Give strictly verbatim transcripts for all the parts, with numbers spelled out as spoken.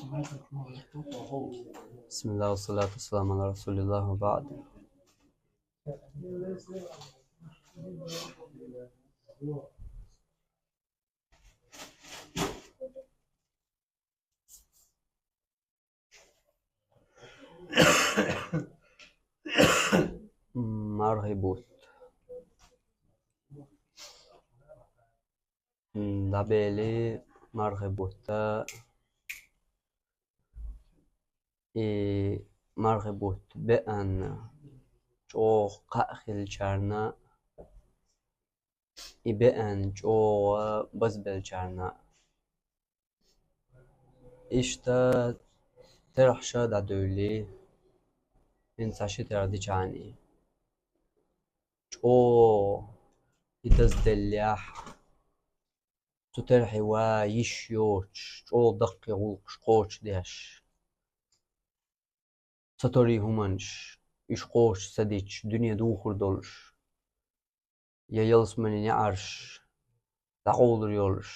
بسم الله والصلاة والسلام على رسول الله وبعد. Мархий бутт. ДӀабели мархий бутт. И мархий бутт беана чӀогӀа кхаъ хилчарна, и беана чӀогӀа базбелчарна. Иштта терхьаш дӀадоьлли, хӀинца ши терхь дичахьана. ЧӀогӀа и дазделлехь, цу терхье ван йиш йоцуш, чӀогӀа даккхий гӀуллакхаш кхочушдеш, ца тори хӀуманаш, уьш кхочуш ца дича, дуьне духур долуш, я ялсаманин неӀарш дӀакъовлур йолуш,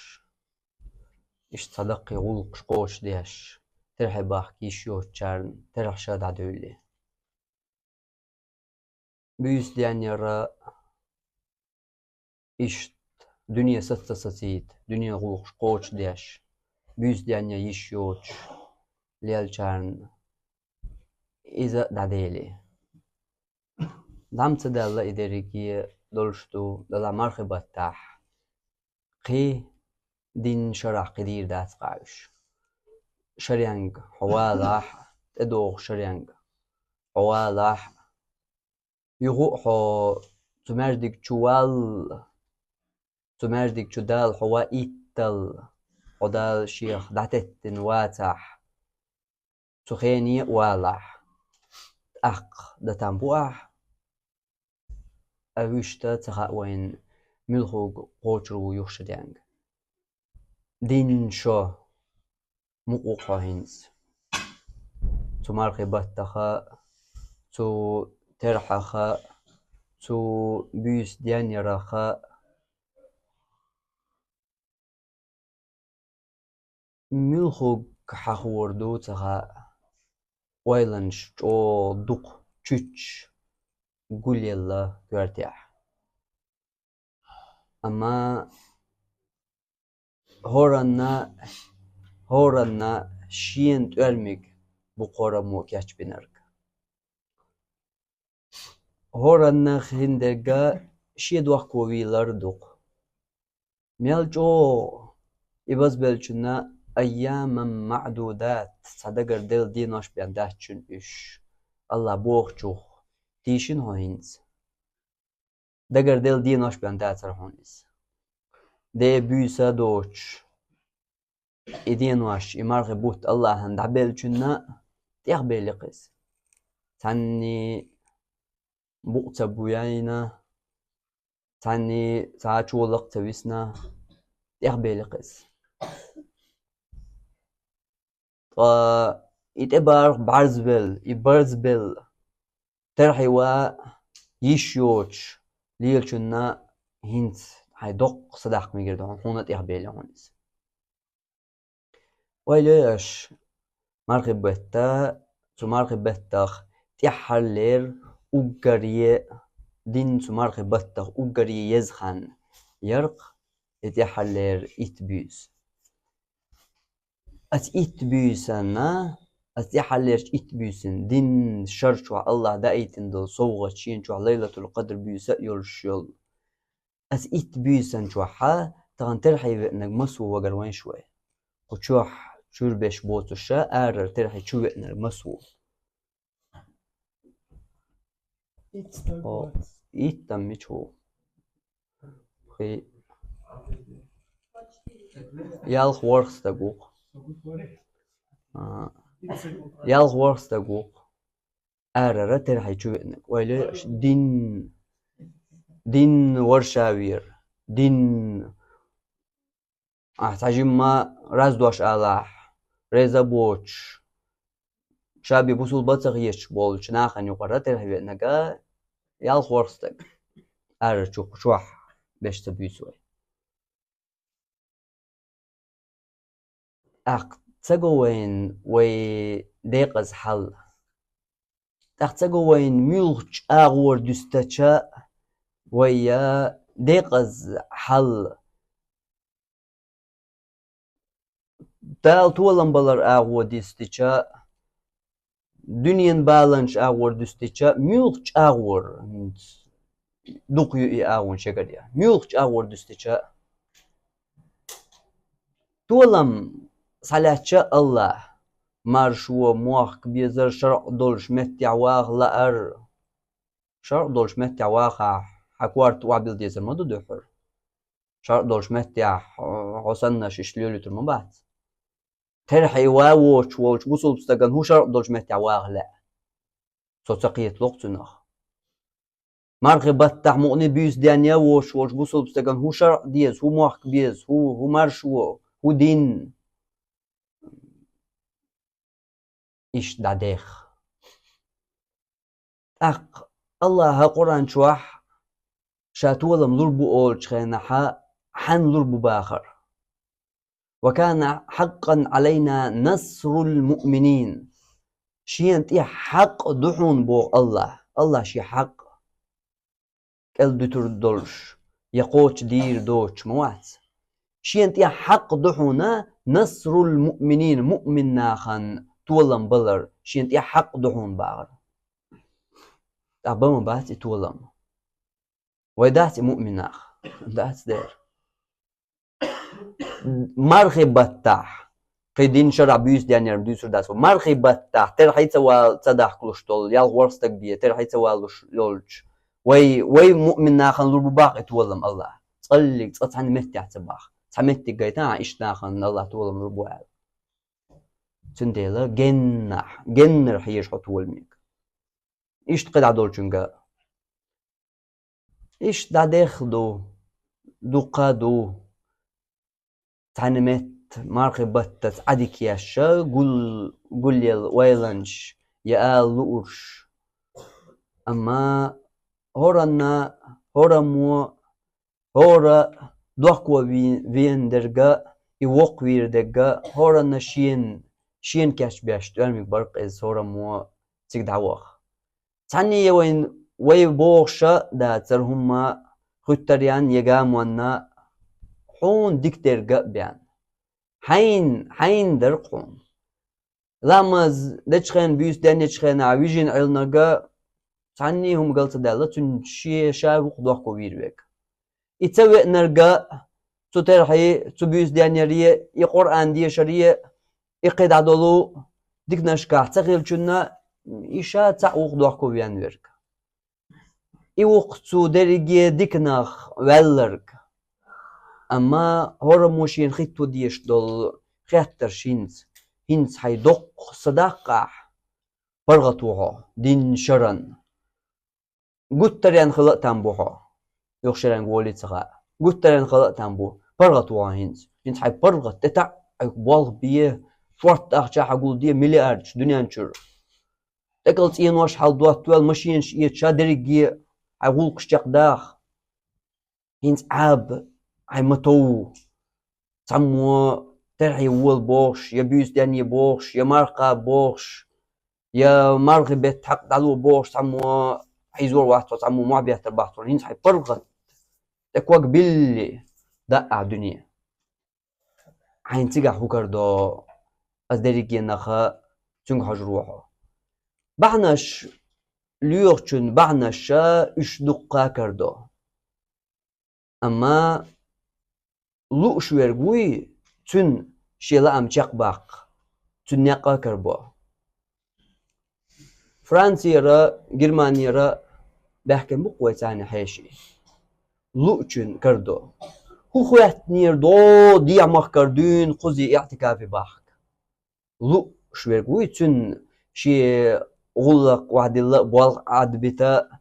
иштта цхьа даккхий гӀуллакхаш кхочушдеш, терхье бахка йиш йоцучарна терхьаш дӀадоьлли. Буьйса денъяра иштта дуьне саца ца сацийта, дуьне гӀуллакхаш кхочушдеш, буьйса денъян йиш йоцуш лелачарна иза дӀадели. ДӀа ма ца даьлла и дерриге долуш ду, делахь мархий баттахь кхин динан шарахь кхин дийр дац-кх уьш. Шаренга хьо валахь, тӀедогӀу шаренга хьо валахь, юха а хьо цу маьждиг чу валла, цу маьждиг чу Дала хьо ван итталла, хьо Дала Шех дӀатеттина вацахь, цу хене а валахь, тӀаккха датан бу ахь, а вуьшта ца хаьа вайна муьлхарг кхочур ву юха шаренга. Динан шо мукъа ву-кх хьо хӀинца. Цу мархий баттаха, цу терхьаха, цу буьйса денъяраха, муьлхарг хьахор ду ца хаьа, ойланаш чӀогӀа дукха чуьччу гулъелла коьртехь. Амма хӀоранна, хӀоранна шена тӀоьрмиг бу кхораммо кечбинарг. ХӀоранна хиндерг шен дохко вийлар ду-кх. Мел чӀогӀа и базбеллачунна айяман маӀдудат, цхьа дагарделла денош бен дац шуна уьш. АллахӀа бохучух тийшина хьо хӀинца. Дагарделла денош бен дацара хьуна иза. Де буьйса доцуш, и денош, и мархий бутт АллахӀана дӀабеллачунна тӀехбели-кх иза. Цхьанне букъ ца буьйна, цхьанне цхьа чолакх ца висна, тӀехбели-кх иза. Ткъа и тӀебарх бӀарзвелла, и барзбелла, терхье ван йиш йоцуш лелачунна хӀинца хьайн доккха садаккха мегар ду хьуна, хьуна тӀехбели хьуна иза. Ойла йой аша, мархий бетта, цу мархий беттах тӀаьххьарлера уггаре, дин цу мархий беттах уггаре еза хан яра-кх и тӀаьххьарлера итт буьйса. Аса итт буьйсанна, аса тӀаьххьарлерчу итт буьйсанна, дин шар чохь АллахӀа даийтина долу совгӀат шена чохь Лайлатул-Къадр буьйса а йолуш йолу. Аса итт буьйсан чохь тахана терхье веанарг мас ву вагар вайша вай? Кху чохь чуьра беш боцуша арара терхье чу веанарг мас ву? О, иттам мича ву? Кхи-, ялх ворхӀ стаг ву-кх. А, ялх ворхӀ стаг ву-кх. Арара терхье чу веанарг. Ойла йой аша, дин, дин варшавера, дин. Ахь цхьа жимма раздош алахь, реза боцуш, ша бен бусулба ца хеташ болчу нахана юкъара терхье веанарг ялх ворхӀ стаг. Арара чу кху чохь беш ца буьйцу вай. ТӀаккха Ца го вайна вай декъаза хьал. ТӀаккха ца го вайна муьлххача агӀор дуьстича вай декъаза хьал. Дала толам балар агӀо дуьстича, дуьнен баланаш агӀор дуьстича, муьлххача агӀор, дукха ю и агӀо шегара, муьлххача агӀор дуьстича, толам схьалаьцча Аллахь, маршо, мохк безар, шарӀ долча меттехь ваха лаар. ШарӀ долча меттехь вахахь, хьан корта охьабилла дезар ма ду дуьххьара. ШарӀ долча меттехь хьо саннаш иштта лелуьйтур ма бац. Терхье ван воцуш волчу бусулба стагана хӀун шарӀ долчу меттехь ваха лаьа? Со ца кхеталу-кх цунах. Мархи баттахь мукъане буьйса денъян воцуш волчу бусулба стагана хӀун шарӀ деза, хӀун мохк беза, хӀун, хӀун маршо, хӀун дин? Иштта дӀадехха. ТӀаккха Аллаха Къуръан чохь ша толам лур бу олучу хенахь, хьанна лур бу бахара. «Ва кана хьаккъан Ӏалайна насрул муъминин». Шена тӀе хьакъ ду хьуна боху Аллах. Аллах шен хьакъ кӀел дуьтур долуш, я кхочу дийр доцуш ма вац. Шена тӀе хьакъ ду хьуна насрул муъминин, муъмин нахана толам балар, шена тӀе хьакъ ду хьуна бахара. ТӀаккха бан ма бац и толам. Вай дац и муъмин нах? Дац дера. Мархи баттахь, кхин дин шарахь буьйса денъяр-м дуьйцур дац вай. Мархи баттахь, терхье ца вала ца дахкалуш долу, ялх ворхӀ стаг бен, терхье ца валуш йолчу. Вай, вай муъмин нахана лур бу бах и толам Аллах. ЦӀаллиг, цкъа цхьана меттехь ца бах. Цхьа меттиг гайта, а, иштта нахана Аллах толам лур бу аьлла. Цундела геннахь, геннара хьежа хьо толамега. Иштта кхидӀа долчуьнга. Иштта дӀадехха ду, дуккха а ду. Цхьана метта мархи баттаца Ӏадика еш, гул-, гулъелла ойланаш я ала луурш. Амма хӀоранна, хӀораммо, хӀора дохко вен-, вен дерга, и воккхавийр дерга, хӀоранна шен, шен кечбеш тӀоьрмиг бара-кх иза хӀораммо цига дӀаваха. Цхьанне а вайн, вай бохуша дацара хӀумма, хуьттаренна я гамонна, хьуна дика дерга а бен. Хьайна, хьайна дара-кх хьуна. Ламаз дечу хенахь, буьйса денъечу хенахь вижина Ӏилнарга цхьанне а хӀума гал ца даьлла, цуьнан шен ша ву-кх дохко вийр верг. И ца веанарга, цу терхье, цу буьйса денъяре, и Къуръан дешаре, и кхидӀа долу диканашкахь ца хилчунна, и ша цхьаъ ву-кх дохко вен верг. И ву-кх цу дерриге диканах ваьлларг. Амма хӀораммо шена хӀитто дезаш долу хеттарш хӀинца, хӀинца хьайн доккха са даккхахь, паргӀат ву хьо, дин шаран. Гуттаренна хала а там бу хьо. Юха шеран гуоли ца хаьа. Гуттаренна хала а там бу. ПаргӀат ву хьо хӀинца. ХӀинца хьайн паргӀат тӀе таӀ, хьайх болх бе, шорта ахча хьагулде миллиардаш дуьнен чуьра. ТӀекӀал цӀенош хьалдоттавелла, машенаш эца, ша дерриге хьайн гӀуллакхаш чекхдаха. ХӀинца Ӏаба хьайн ма тов. Цхьаммо терхье вола бохуш, я буьйса денъе бохуш, я марха кхаба бохуш, я мархи бетта хьакъ дӀало бохуш, цхьаммо хьийзор вац хьо, цхьаммо мохь беттар бац хьо, хӀинца хьайн паргӀат тӀе ког билли, даа ахь дуьне. Хьайна цигахь хӀун карадо, аса дерриге наха цуьнга хьожур ву хьо. Бахьанаш, лоьхучун бахьанаша уьш дуккха а карадо. Амма лууш верг вуй, цуьнан шен лаам чекхбаккха, цуьнан некъ а карабо. Францера, Германера баьхкина бу-кх вай царна хьеший. Луучун карадо. ХӀун хӀоьттинера до дехьа-махкара дуьйна кхузе иӀтикафе бахка? Лууш верг вуй, цуьнан шен гӀуллакх охьадилла а, болх Ӏадбита а,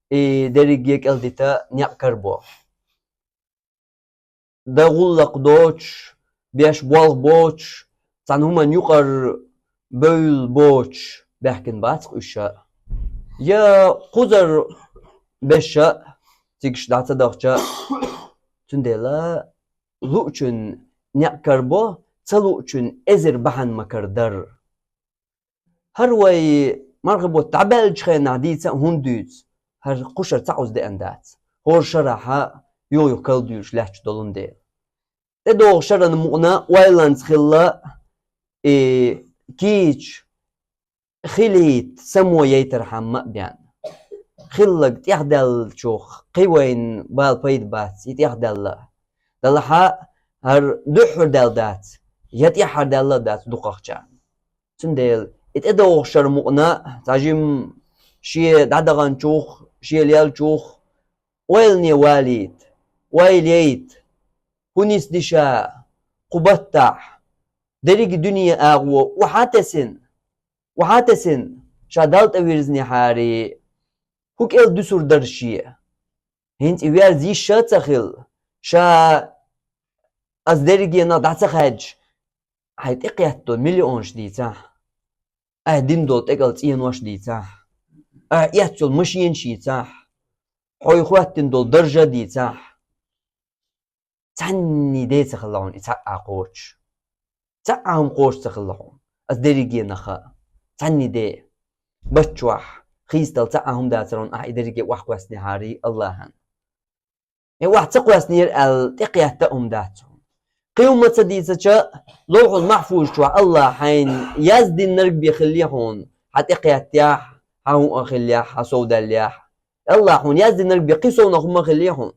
и дерриге кӀелдита а некъ карабо. Дан гӀуллакх доцуш, беш болх боцуш, цхьана хӀуманна юкъара бевлла боцуш баьхкина бац-кх уьш а. Я кхузара беш а, цигаш дӀа ца дахча а. Цундела луучун некъ карабо, ца луучун эзар бахьана макар дар. ХӀара вай мархий бутт дӀабаьллачу хенахь дийца а хӀунда дуьйцу? ХӀара кху шарахь цхьа Ӏуза деана дац. ХӀора шарахь юха-юха калдуьйлуш лаьтташ долун дела. ТӀедогӀу шаран мукъана ойланца хилла и кийча хилийта само яйтархьама а бен. Хилларг тӀехдаьллачух кхин вайна бала пайда бац, и тӀехдаьлла. Делахь а хӀара дуьххьара даьлла дац, я тӀаьххьара даьлла а дац дукхахчарна. Цундела и тӀедогӀу шаран мукъана цхьа жимма шен дӀадаханчух, шен леллачух ойлане валийта, ойла яйта, хӀун йиса дийша кху баттахь, дерриге дуьне агӀо охьатесна, охьатесна, ша Далла тӀевирзинехьара, хӀун кӀел дуьсур дара шен? ХӀинца и верза йиш а ца хилла, ша ас дерригенах дӀа ца хаьдча, хьайн тӀекхетта долу миллионаш дийцахь, ахь дина долу тӀекӀел цӀенош дийцахь, ахь эцна йолу машенаш йийцахь, хьо хӀоьттина долу даржа дийцахь, цхьанний де ца хилла хьуна и цхьаъ а кхочуш. Цхьаъ а хӀума кхочуш ца хилла хьуна. Ас дерригенах а. Цхьанний де. Баччохь, хийцадала цхьаъ а хӀума дацара хьуна, ахь и дерриге охьакхоьссинехьара Аллахьан. И охьа ца кхоьссинера аьлла, тӀекхетта а хӀума дац хьуна. Кхин хӀума ца дийцича, Ловхьул-Махьфуз чохь Аллахьа хьайна яздинарг бен хиллий хьуна, хьан тӀекхеттехь, хьан хӀума хиллехь, хьан сов даьллехь. Аллахьа хьуна яздинарг бен кхин совнах хӀума хиллий хьуна.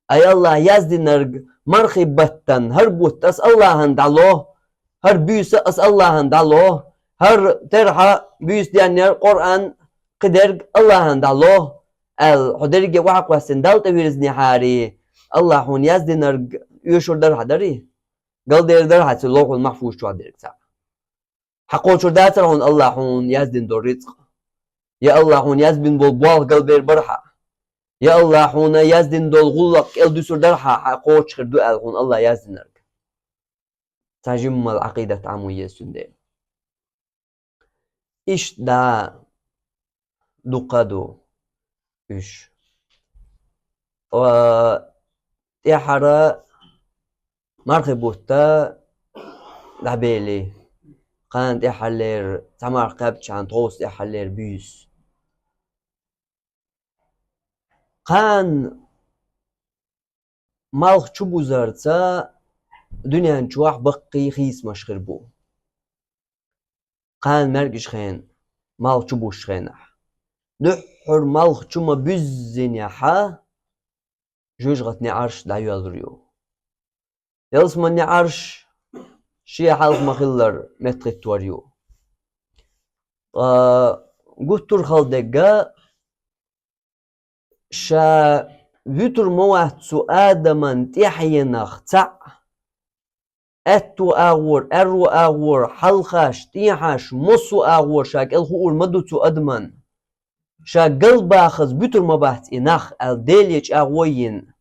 Ай Аллахьа яздинарг мархий баттан, хӀара бутт ас Аллахьан дӀало, хӀара буьйса ас Аллахьан дӀало, хӀара терхьа буьйса деннера Къуръан кхидерг Аллахьан дӀало, аьлла, хьо дерриге охьакхоьссина Далла тӀевирзинехьара, Аллахьа хьуна яздинарг оьшур дара хьан дарий? Галдер дара хьан цу Ловхьул-Махьфуз чохь дерг цхьаъ? Хьан кхочур дацара хьуна Аллахьа хьуна яздина долу рицкъ? Я Аллахьа хьуна язбина болу болх галбер бара хьан? Я Аллахьа хьуна яздина долу гӀуллакх кӀел дуьсур дара хьан, хьан кхочуш хир ду аьлла хьуна Аллахьа яздинарг? Цхьа жиммал Ӏакъидат Ӏамо еза цундела. Иштта дӀа дуккха а ду уьш. Ткъа тӀаьххьара мархий бутт дӀабели. Кхана тӀаьххьарлера цхьа марха кхаьбчахьана тховса тӀаьххьарлера буьйса. Кхана малх чубузарца дуьнен чохь баккхий хийцамаш хир бу. Кхана маьркӀажа хенахь, малх чубузучу хенахь. Дуьххьара малх чу ма буьззинехь, жоьжахатин неӀарш дӀайоьллур ю. Ялсаманин неӀарш шен хьалха ма-хиллара меттахӀиттор ю. Ткъа гуттар а хала дерг а, ша вуьтур ма вац цу Адаман тӀаьхьенах цхьаъ, аьтту агӀор, аьрру агӀор, хьалхаш, тӀехьаш, массо а агӀор ша кӀел хуур ма ду цу адаман. Ша галбахаза буьтур ма бац и нах аьлла, Деле чӀагӀо йина.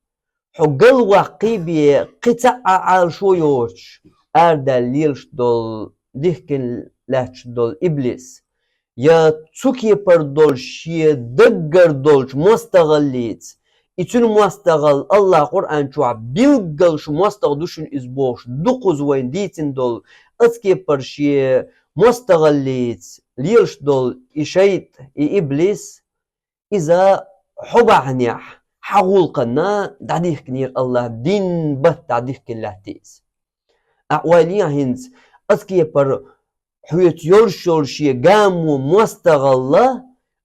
Хьо галваккхий бен кхин цхьа а Ӏалашо йоцуш, арадаьлла лелаш долу, дихкина лаьтташ долу иблис, я цу кепара долу шен даггара долчу мостагӀаллица, и цуьнан мостагӀалла Аллахь Къуръан чохь билггал шу мостагӀа ду шуна иза бохуш, дукхаза вайна дийцина долу, оцу кепара шен мостагӀаллица лелаш долу и шайтӀа, и иблис, иза хьо бахьанехь, хьан гӀуллакхана дӀадихкинера Аллахь, дин баттахь дихкина лаьттий иза. Ахь ойла е хӀинца, оцу кепара хьоьца йолуш йолу шен гамо мостагӀалла,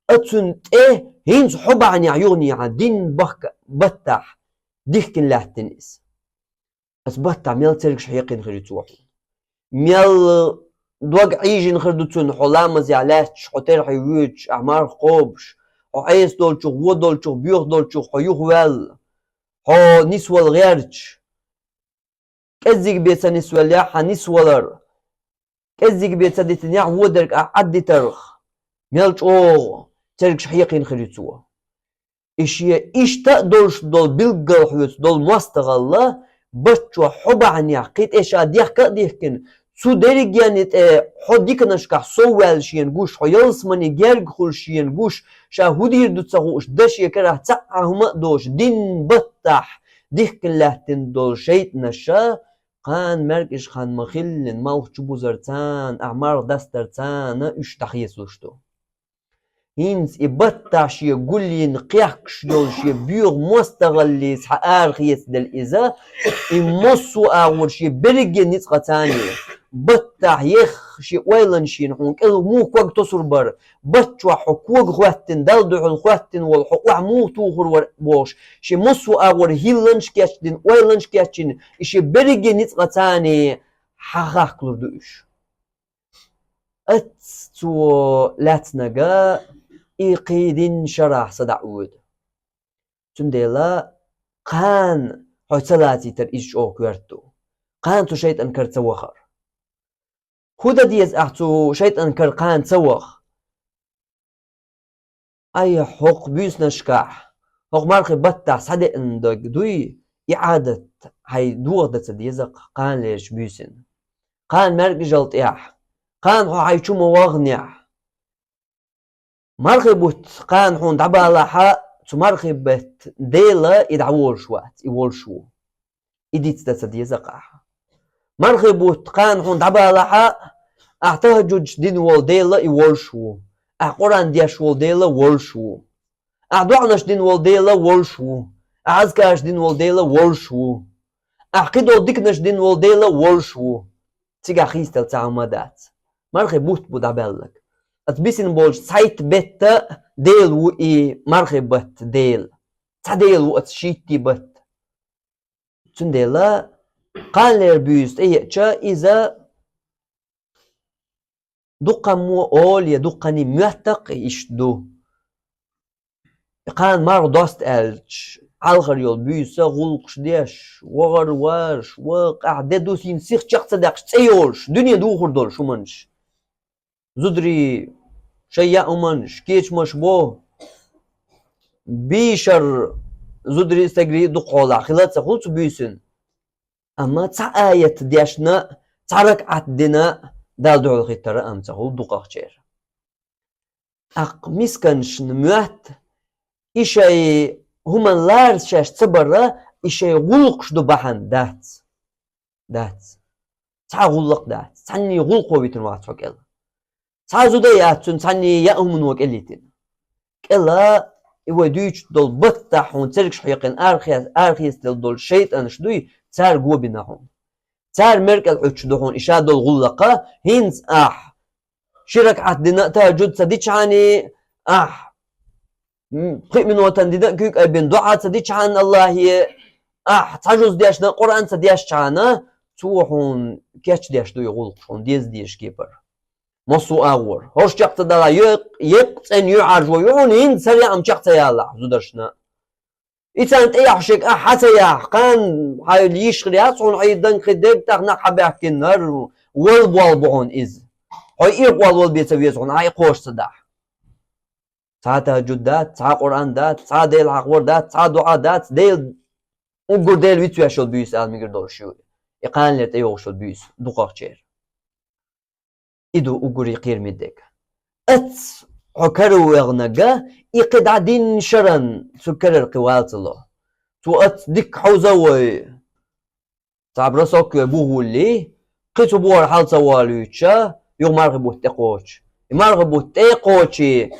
оцунна тӀе хӀинца хьо бахьанехь юханехьа дин бахка-, баттахь дихкина лаьттина иза. Оцу баттахь мел цергаш хьекхина хир ю цо хьуна. Мел дог Ӏийжина хир ду цунна хьо ламазехь лаьтташ, хьо терхье воьдуш, ахь марха кхобуш, хьо Ӏеса долчух, вон долчух, боьха долчух хьо юхаваьлла, хьо нисвала гӀерташ. КӀеззиг бен ца нисвеллехь, хьан нисвалар, кӀеззиг бен ца дитинехь, вон дерг ахь Ӏаддитарх, мел чӀогӀа цергаш хьекхина хир ю цо. И шен иштта а долуш долу билггал хьоьца долу мостагӀалла, баччо хьо бахьанехь кхин тӀе ша дехка а дихкина, цу дерригенна тӀе хьо диканашкахь совваьлла шена гуш, хьо ялсамане герга хуьлуш шена гуш, ша хӀун дийр ду ца хууш, дан шен карахь цхьа а хӀума а доцуш, дин баттахь дихкина лаьттина долу шайтӀанаша, Кхана маьркӀажа хан ма хиллина, малх чубузарца, ахь марха дастарца уьш дӀахецалуш ду. ХӀинца и баттахь шен гулйина кхехкаш йолу шен боьха мостагӀаллица хьан арахецаделла иза, и массо а агӀор шен берриге ницкъаца, баттахь еха шен ойланашна хьуна кӀел муха ког тосур бара, бат чохь хьо кога хӀоьттина, Далла дуьхьал хӀоьттина волу хьо охьа муха тухур вара бохуш, шен массо а агӀор хӀилланаш кечдина, ойланаш кечйина, и шен берриге ницкъаца хьан хахкалур ду уьш. Аца цо лаьцнарг и кхин дийнна шарахь садаӀа воьду. Цундела кхана хьо ца лацийтар иза чӀогӀа коьрта ду. Кхана цу шайтӀан кара ца вахар. ХӀун дан деза ахь цу шайтӀан кара кхана ца ваха? Ай, хӀокху буьйсанашкахь, хӀокху мархийн баттахь схьадеана дерг дуй, и Ӏадат хьайн дохадан ца деза-кх кханалерчу буьйсанна. Кхана маьркӀажалла тӀехь, кхана хьо хьайн чу ма ваханехь. Мархийн бутт кхана хьуна дӀабалахь а, цу мархийн беттан Дела и дӀаволуш вац, и волуш ву. И дицдан ца деза-кх ахь. Мархийн бутт кхана хьуна дӀабалахь а, ахь тахӀажуд дина волу Дела и волуш ву. Ахь Къуръан деш волу Дела волуш ву. Ахь доӀанаш дина волу Дела волуш ву. Ахь азкараш дина волу Дела волуш ву. Ахь кхидолу диканаш дина волу Дела волуш ву. Цигахь хийцаделла цхьа хӀума дац. Мархийн бутт бу дӀабаьлларг. Аса бисина болчу цхьайтта беттан Дела ву и мархийн беттан Дела. Цхьа Дела ву аса шийтта беттан. Цундела кханалера буьйса тӀееача, иза дуккхамо олий, дуккхане моьтту-кх иштта ду. Кхана марха доста аьлча, хьалхара йолу буьйса гӀуллакхаш деш, вахар варш, ваккха ахь де дусийна сиха чекх ца даьккхича цӀе йолуш, дуьне духур долуш хӀуманаш. Зударий шайн яа хӀуманаш, кечамаш бо, бийшар зударий, стегарий дукхахьолахь хила а ца хуьлу цу буьйсанна. Амма цхьа аят дешна, цхьа ракаӀат дина Далла дуьхьал хӀиттара амма ца хуьлу дукхахчеран. ТӀаккха мисканашна моьтту, и шайн хӀуманна лара шаьш ца бара, и шайн гӀуллакхаш ду бахьана дац. Дац. Цхьа гӀуллакх дац. Цхьанний гӀуллакхо витина вац хьо кӀел. Цхьа зуда яц цуьнан цхьанний яа хӀумано кӀел йитина. КӀела и вай дуьйцуш долу баттахь хьуна цергаш хьекхина арахе-, арахецаделла долу шайтӀанаш дуй, цара го бина хьуна. Цара мер кӀел Ӏуьттуш ду хьуна и ша долу гӀуллакх, хӀинца ахь ши ракаӀат дина а тахӀажуд ца дичхьана, ахь м, пхи минотан дина а куьйга айбина доӀа ца дичхьана Аллахье, ахь цхьа жуз дешна а Къуръан ца дешчхьана, цо хьуна кечдеш ду и гӀуллакх, хьуна деза дезаш кепара. Массо а агӀор. ХӀорш чекх ца далахь, еккъ-, еккъа цӀена юьхьӀаьржо ю хьуна, хӀинца саръяам чекх ца ялахь зударшна. И царна тӀеяхьа шега ахь хьан ца яхь, кхана хьайн йиш хир яц хьуна, хьайн дан хи дерг тахана хьан баьхкиннар, вал бол бу хьуна иза. Хьо ирхъол вал бе ца веза хьуна, ахь и кхош ца дахь. Цхьа тахӀажуд дац, цхьа Къуръан дац, цхьа Дела хьахор дац, цхьа доӀа дац, Дела, уггар Дела вицвеш йолу буьйса ала мегар долуш ю. И кханалера тӀейогӀуш йолу буьйса, дукхахчеран. И ду уггаре кхераме дерг. Аца хьо каравоьгӀнарг, и кхидӀа дийнна шарна цу карара кхин вала ца ло. Цо аца дикка хьовза а вой, цхьа бросок а йой, бух а вуллий, кхин цу бухара хьала ца волуьйтуш, юха мархийн бутт тӀекхочу. И мархийн бутт тӀе а кхочий,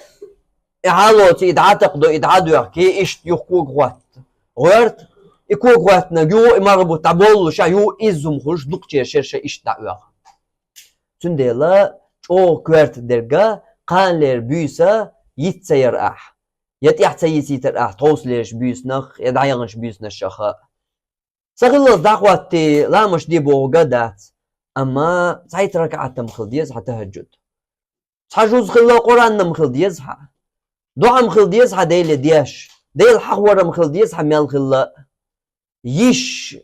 и хьалоций, и дӀа а такхадой, и дӀа а доьхкий, иштта юха кога хӀотта гӀоьрта. И кога хӀоьттинарг юха и мархийн бутт дӀаболлуш, юха изза хӀума хуьлуш, дукхачеран шерша иштта дӀаоьху. Цундела чӀогӀа коьрта дерг кханалера буьйса йиц ца яр ахь, я тӀаьхьа ца йисийтар ахь тховсалерчу буьйсанах, я дӀаяханчу буьйсанашах а. Сан хиллалц дӀахӀоттий, ламаз де бохург а дац, амма цхьайтта ракаӀат-м хила деза хьан тахӀажуд. Цхьа жуз хилла Къуръан-м хила деза хьан. ДоӀа-м хила деза хьан Деле деш. Дела хьахор-м хила деза хьан мел хилла а. Йиш,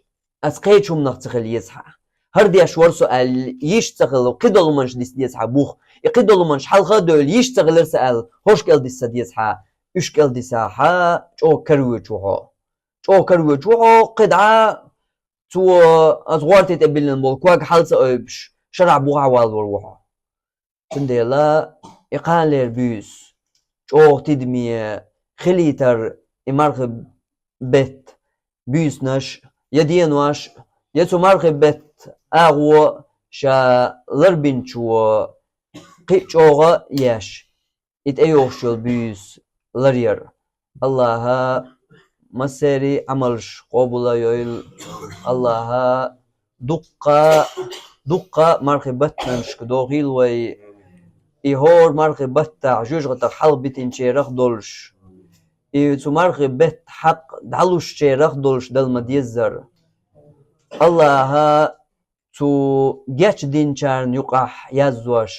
аса кхечу хӀуманах ца хила еза хьан. ХӀара деш вара со аьлла, йиш ца хилла, кхидолу хӀуманаш диса деза хьан бух. И кхидолу хӀуманаш хьалха а девлла, йиш ца хилира сан аьлла, хӀорш кӀел диса ца деза хьан. Уьш кӀел дисахь, чӀогӀа каравоьдуш ву хьо. ЧӀогӀа каравоьдуш ву хьо, кхидӀа цо аса гӀортий тӀе биллина болу ког хьала ца ойбуш, шарахь бухахь валлор ву хьо. Цундела и кханалера буьйса чӀогӀа тидаме хилийтар и мархийн беттан буьйсанаш, я денош, Я цу мархий бетта агӀо ша ларбинчо кхин а чӀоагӀа еш, и тӀейогӀуш йолу буьйса ларъяр. АллахӀа массеран а Ӏамалш къобал а йойла. АллахӀа дуккха, дуккха мархий баттанашка дохийла вай. И хӀора мархий баттахь жоьжахатех хьалха битинчарах долуш, и цу мархий бетта хьакъ дӀалушчарах долуш дала ма-деззара. АллахӀа цу гечдинчарна юкъахь язъеш,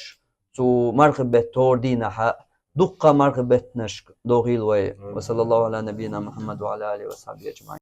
цу мархий бетта хӀора дийнахь а дуккха мархий беттанашка дохийла вай. Ва саллаллаху Ӏала набийина Мухьаммад ва Ӏала алихи ва сахьбихи ажмаӀин.